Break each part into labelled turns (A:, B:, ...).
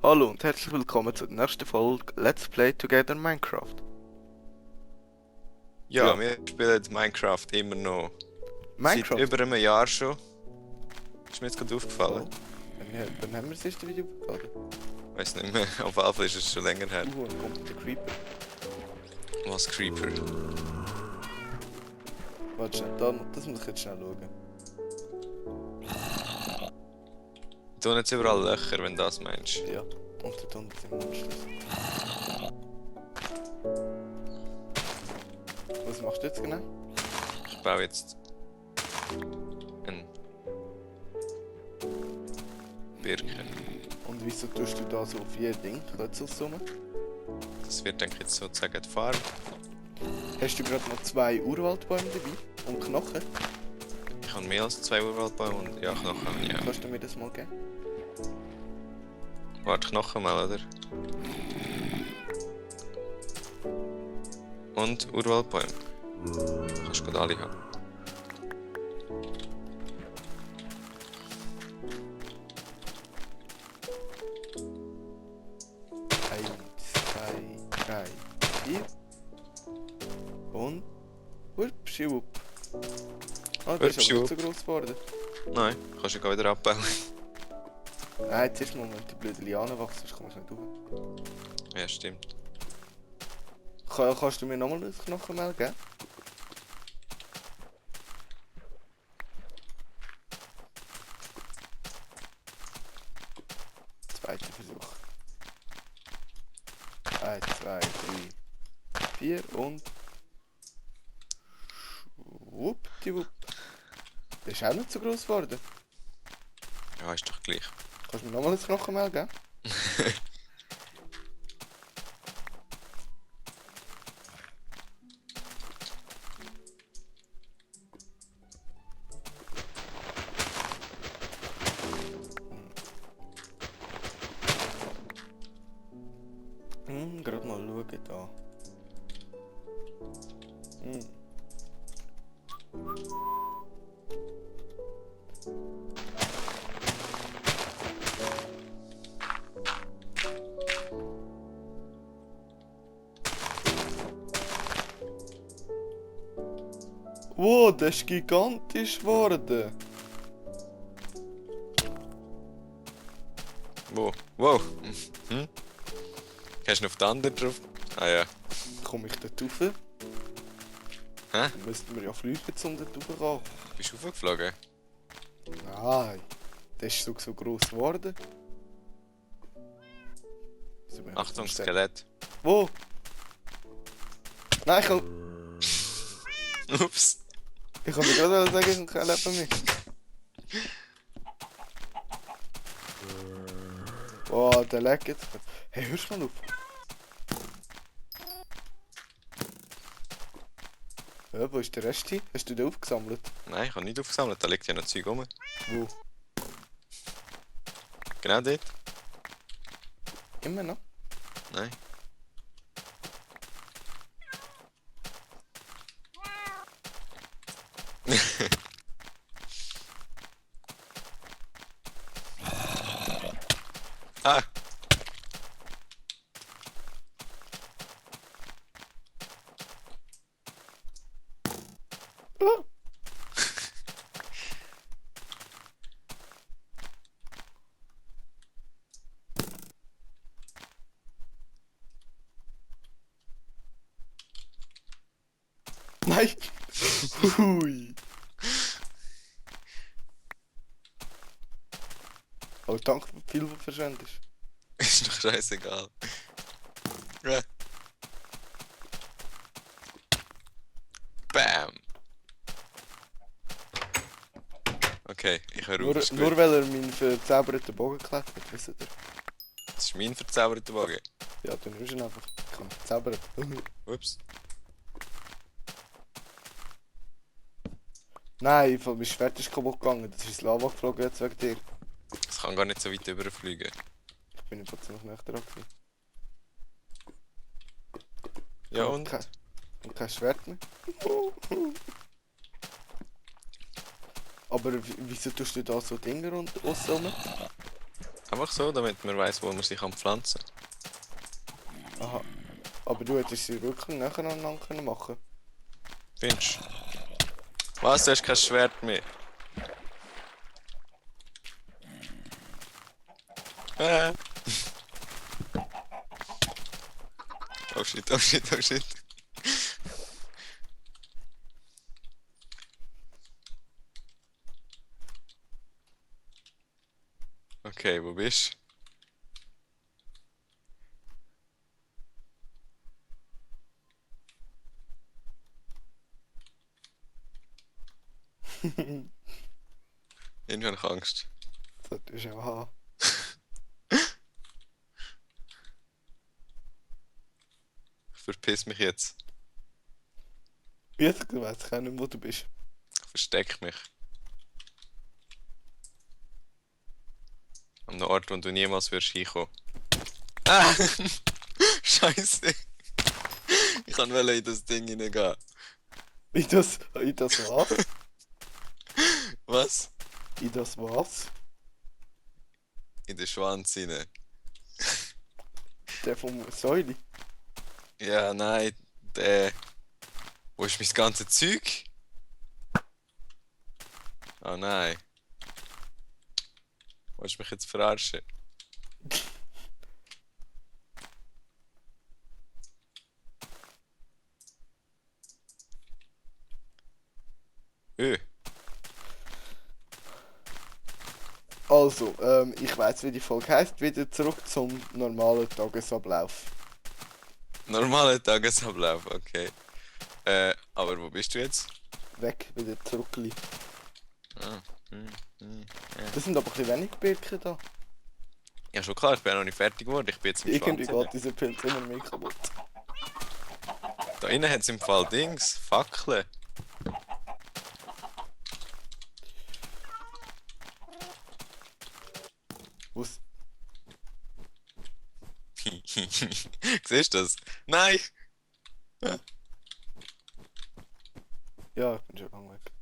A: Hallo und herzlich willkommen zur nächsten Folge Let's Play Together Minecraft.
B: Ja, wir spielen Minecraft immer noch.
A: Minecraft?
B: Seit über einem Jahr schon. Ist mir jetzt gerade aufgefallen.
A: Wann haben wir das erste Video hochgeladen?
B: Weiß nicht mehr, auf jeden Fall ist es schon länger her.
A: Dann kommt der Creeper.
B: Was Creeper?
A: Warte schnell, das muss ich jetzt schnell schauen.
B: Du jetzt überall Löcher, wenn du das meinst.
A: Ja, und dort unten sind Monster. Was machst du jetzt genau?
B: Ich baue jetzt eine Birke.
A: Und wieso tust du da so viel Ding, Klötzelsummen?
B: Das wird, denke ich, jetzt sozusagen die Farbe.
A: Hast du gerade noch 2 Urwaldbäume dabei? Und Knochen?
B: Ich habe mehr als 2 Urwaldbäume und ja, Knochen, ja.
A: Kannst du mir das mal geben?
B: Warte, Knochen mal, oder? Und Urwaldbäume. Kannst du gerade alle haben.
A: Eins, zwei, drei, vier. Und... Hupschiwupp. Ah, das ist aber nicht so gross geworden.
B: Nein, kannst du wieder abbauen.
A: Nein, jetzt ist mal, wenn die blöden Lianen wachsen, sonst kommst du nicht rauf.
B: Ja, stimmt.
A: Kannst du mir nochmal das Knochenmehl geben? Zweiter Versuch. 1, 2, 3, 4 und... Schwuppdiwupp. Das ist auch nicht so gross geworden.
B: Ja, ist doch gleich.
A: Kannst du mir nochmal das Knochenmehl geben? Gerade mal schauen da. Wow, das ist gigantisch geworden.
B: Wo? Wow! Hm? Hast du noch auf den anderen drauf? Ah ja.
A: Komme ich dort rauf?
B: Hä?
A: Dann müssten wir ja fliegen, um dort raufzukommen.
B: Bist du hochgeflogen?
A: Nein, das ist so gross geworden.
B: Achtung, Skelett.
A: Wo? Nein,
B: Ups.
A: ich kann mir gerade sagen, ich kann leben mit. Oh, der leckt jetzt. Hey, hörst du mal auf? Ja, wo ist der Rest hin? Hast du den aufgesammelt?
B: Nein, ich habe nicht aufgesammelt, da liegt ja noch Zeug rum.
A: Wo?
B: Genau dort?
A: Immer noch?
B: Nein. Ah!
A: Nein! Hui! Oh, danke für viel, was du verschwendest.
B: Ist doch scheißegal. Ja. Bam! Okay, ich höre auf.
A: Nur weil er meinen verzauberten Bogen geklettert, wisst ihr?
B: Das ist mein verzauberter Bogen.
A: Ja, dann ist er einfach. Ich kann verzaubern.
B: Ups.
A: Nein, mein Schwert ist kaputt gegangen. Das ist ins Lava geflogen jetzt wegen dir.
B: Das kann gar nicht so weit überfliegen.
A: Ich bin einfach ziemlich näher dran gewesen.
B: Ja und?
A: Und kein Schwert mehr. Aber wieso tust du da so Dinger und rum?
B: Einfach so, damit man weiß, wo man sich pflanzen kann.
A: Aha. Aber du hättest sie wirklich nacheinander können machen.
B: Findest du? Was? Du hast kein Schwert mehr? Äh. Oh shit, oh shit, oh shit. Okay, wo bist du? Irgendwie habe ich Angst.
A: Das solltest du auch haben.
B: Ich verpiss mich jetzt.
A: Jetzt weiss ich auch nicht, wo du bist.
B: Ich versteck mich. An einem Ort, wo du niemals wirst hinkommen. Ah! Scheiße! Ich wollte in das Ding hineingehen.
A: In das was?
B: Was?
A: In das was?
B: In den Schwanz hinein.
A: Der vom Säule.
B: Ja, nein, der. Wo ist mein ganzes Zeug? Oh nein. Willst du mich jetzt verarschen? Öh.
A: Also, ich weiß, wie die Folge heißt. Wieder zurück zum normalen Tagesablauf.
B: Normaler Tagesablauf, okay. Aber wo bist du jetzt?
A: Weg, wieder zurück.
B: Ah, hm, hm, ja.
A: Das sind aber ein bisschen wenig Birken da.
B: Ja, schon klar, ich bin ja noch nicht fertig geworden. Ich bin jetzt im
A: Irgendwie
B: Schwanz.
A: geht dieser Pilz immer mehr kaputt.
B: Da innen hat es im Fall Dings, Fackeln.
A: Was?
B: Siehst du das? Nein!
A: Ja, ich bin schon lange weg.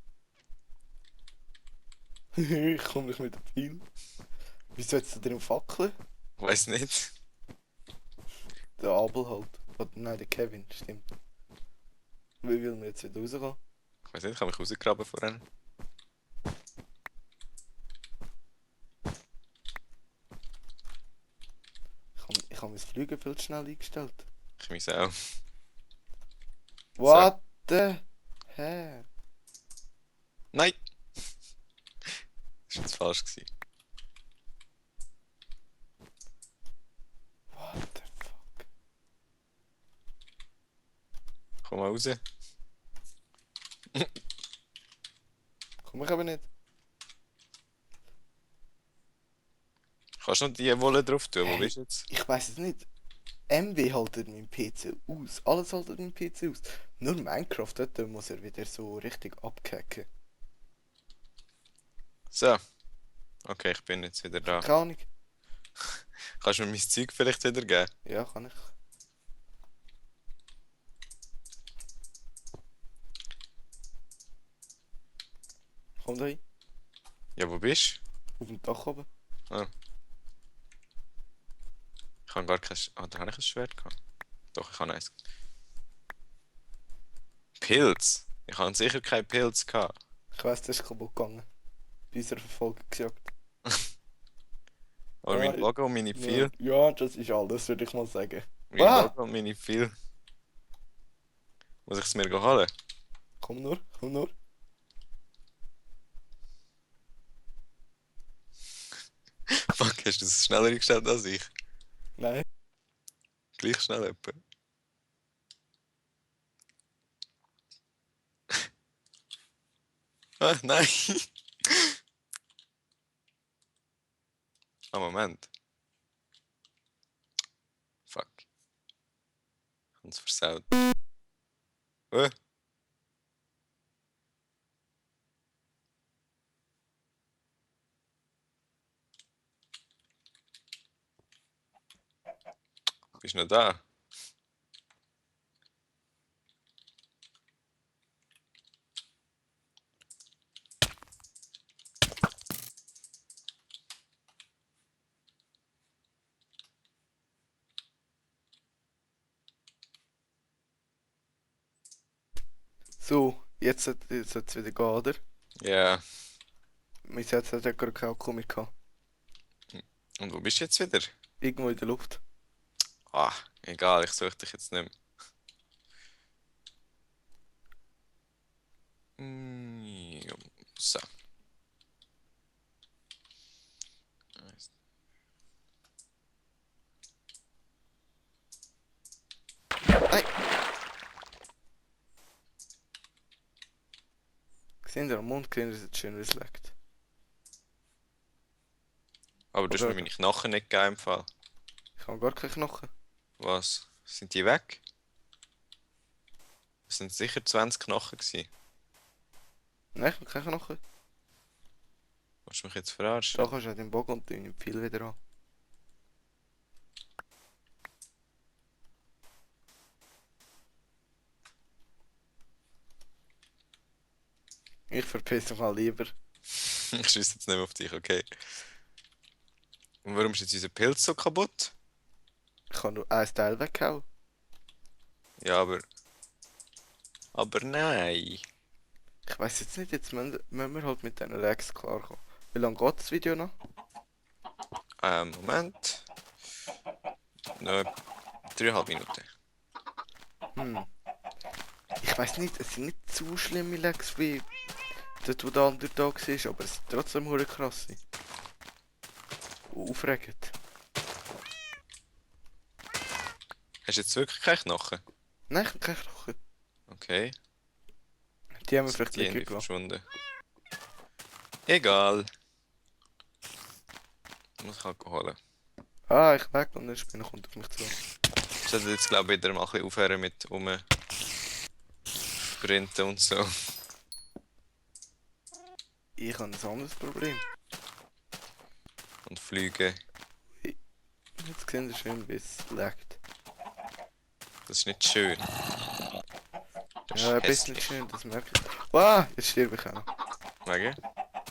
A: Ich komme nicht mit dem Pfeil. Wieso jetzt drin Fackeln?
B: Weiß nicht.
A: Der Abel halt. Oder, nein, der Kevin, stimmt. Wie will man jetzt wieder rausgehen?
B: Ich weiß nicht, ich kann mich rausgraben vorhin.
A: Ich habe mein Flügen viel zu schnell eingestellt.
B: Ich mich auch.
A: What the heck?
B: Nein! Das war jetzt falsch gewesen.
A: What the fuck?
B: Komm mal raus.
A: Komm ich aber nicht.
B: Kannst du noch die Wolle drauf tun? Wo
A: Hey,
B: bist du jetzt?
A: ich weiß es nicht. MW haltet meinen PC aus. Alles haltet meinen PC aus. Nur Minecraft, dort muss er wieder so richtig abkacken.
B: So. Okay, ich bin jetzt wieder da.
A: Keine Ahnung.
B: Kannst du mir mein Zeug vielleicht wieder geben?
A: Ja, kann ich. Komm da hin.
B: Ja, wo bist
A: Auf dem Dach oben.
B: du? Ah. Ich habe gar kein... Ah, da habe ich ein Schwert gehabt. Doch, ich habe eins. Pilz? Ich habe sicher keinen Pilz gehabt.
A: Ich weiss, das ist kaputt gegangen. Bei unserer Verfolgung gejagt.
B: Aber mein Logo und meine
A: Ja,
B: Pfeil.
A: ja, das ist alles, würde ich mal sagen.
B: Mein
A: Ah!
B: Logo und meine Pfeil. Muss ich es mir holen?
A: Komm nur, komm nur.
B: Fuck, hast du das schneller gestellt als ich?
A: Nein.
B: Gleich schnell etwa. Ah, nein! Ah, Moment. Fuck. Ich hab's versaut. Oh. Bist du noch da?
A: So, jetzt sollte es wieder gehen, oder?
B: Ja.
A: Mein Herz hat ja gerade keinen Akku mehr gehabt.
B: Und wo bist du jetzt wieder?
A: Irgendwo in der Luft.
B: Ah, egal, ich suche dich jetzt nicht mehr. Ja, so.
A: Nein! Seht ihr am Mund, gesehen, dass es schön leckt.
B: Aber du hast mir
A: Oder
B: meine Knochen nicht gegeben im Fall.
A: ich habe gar keine Knochen.
B: Was? Sind die weg? Es sind sicher 20 Knochen gewesen.
A: Nein, ich habe keine Knochen.
B: Willst du mich jetzt verarschen?
A: Da kannst du ja den Bogen und den Pfeil wieder an. Ich verpiss mich mal lieber.
B: Ich schieße jetzt nicht mehr auf dich, okay? Und warum ist jetzt unser Pilz so kaputt?
A: Ich kann nur ein Teil weghauen.
B: Ja, aber. Aber nein.
A: Ich weiß jetzt nicht, jetzt müssen wir halt mit diesen Lags klarkommen. Wie lange geht das Video noch?
B: Moment. Noch 3,5 Minuten.
A: Hm. Ich weiß nicht, es sind nicht zu schlimme Lags wie dort, wo der andere da war, aber es sind trotzdem hure krasse. Und aufregend.
B: Hast du jetzt wirklich keine Knochen?
A: Nein, ich habe keine Knochen.
B: Okay.
A: Die haben wir
B: Sind
A: vielleicht
B: die
A: liegen
B: irgendwie
A: gelassen.
B: verschwunden? Egal. Muss ich halt holen.
A: Ah, ich weg und dann Spinne kommt auf mich zu.
B: Ich sollte jetzt glaube ich wieder mal ein bisschen aufhören mit sprinten und so.
A: Ich habe ein anderes Problem.
B: Und fliegen.
A: Jetzt sehen Sie schön, wie es leckt.
B: Das ist nicht schön. Das
A: Ja, ein
B: ist
A: bisschen
B: hässlich.
A: schön, das merke ich. Wow, jetzt sterbe ich auch noch.
B: Wegen?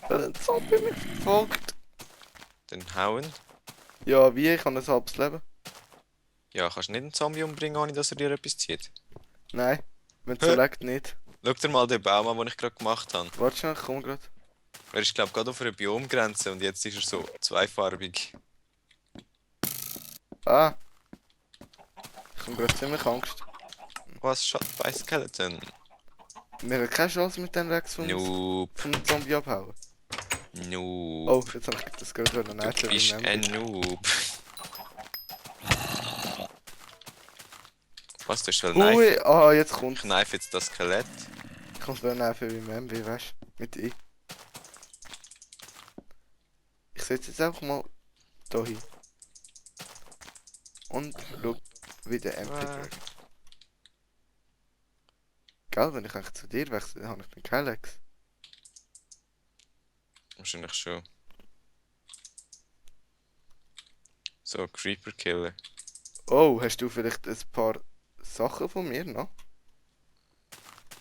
A: Weil ein Zombie mich verfolgt.
B: Den hauen.
A: Ja, wie? Ich habe ein halbes Leben.
B: Ja, kannst du nicht einen Zombie umbringen, ohne dass er dir etwas zieht?
A: Nein, wenn es so
B: Hä?
A: leckt, nicht.
B: Schau dir mal den Baum an, den ich gerade gemacht habe.
A: Warte schnell, ich komme gerade.
B: Er ist glaube ich gerade auf einer Biomgrenze und jetzt ist er so zweifarbig.
A: Ah, ich habe gerade ziemlich Angst.
B: Was? Shot by Skeleton?
A: Wir haben keine Chance mit den Rex
B: Noob.
A: vom Zombie abhauen.
B: Noob.
A: Oh, jetzt habe ich das gerade
B: Du
A: nicht
B: bist ein Noob. Was, du hast wohl Knife?
A: Ui, ah, jetzt kommt.
B: Knife jetzt das Skelett?
A: Ich kann es nerven wie MB, weißt du? Mit I. Ich setze jetzt einfach mal da hin. Und schau, wie der MP Dragon. Gell, wenn ich eigentlich zu dir wechsle, dann habe ich den Kalex.
B: Wahrscheinlich schon. So, Creeper Killer.
A: Oh, hast du vielleicht ein paar Sachen von mir noch?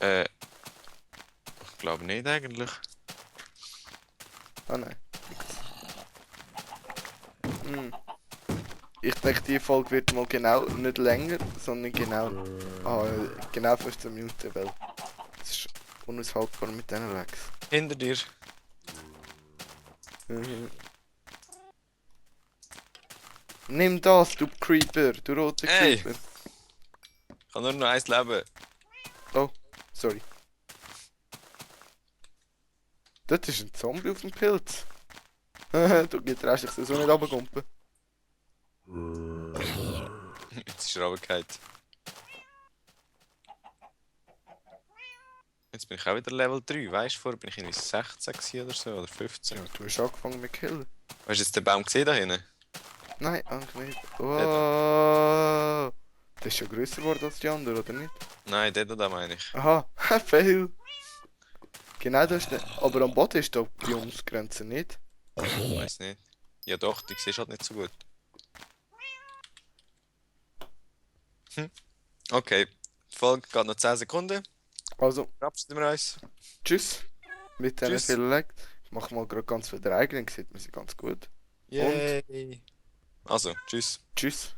B: Ich glaube nicht eigentlich.
A: Ah nein, nix. Hm. Ich denke, die Folge wird mal genau, nicht länger, sondern genau 15 Minuten, weil es ist unaushaltbar mit diesen Legs.
B: Hinter dir.
A: Mhm. Nimm das, du Creeper, du roter
B: Ey!
A: Creeper.
B: Ich habe nur noch eins Leben.
A: Oh, sorry. Dort ist ein Zombie auf dem Pilz. Du getraust dich so nicht runtergumpen.
B: Jetzt ist er runtergefallen. Jetzt bin ich auch wieder Level 3, weißt du? Vorher bin ich irgendwie 16 gewesen oder so, oder 15.
A: Ja, du hast angefangen mit Killen.
B: Hast du jetzt den Baum gesehen da hinten?
A: Nein, eigentlich nicht.
B: Der
A: Oh, das ist schon grösser geworden als die anderen, oder nicht?
B: Nein, den da meine ich.
A: Aha, fail. Genau das ist nicht. Aber am Boden ist da die Umgrenze nicht.
B: Weiß nicht. Ja doch, die siehst halt nicht so gut. Okay, die Folge geht noch 10 Sekunden.
A: Also,
B: Verabschieden wir uns.
A: tschüss. Mit diesen
B: Tschüss.
A: vielen Legs. Ich mache mal gerade ganz viel der eigenen, sieht man sie ganz gut.
B: Yay. Also, tschüss.
A: Tschüss.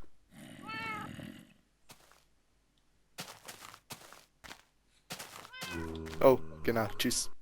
A: Oh, genau, tschüss.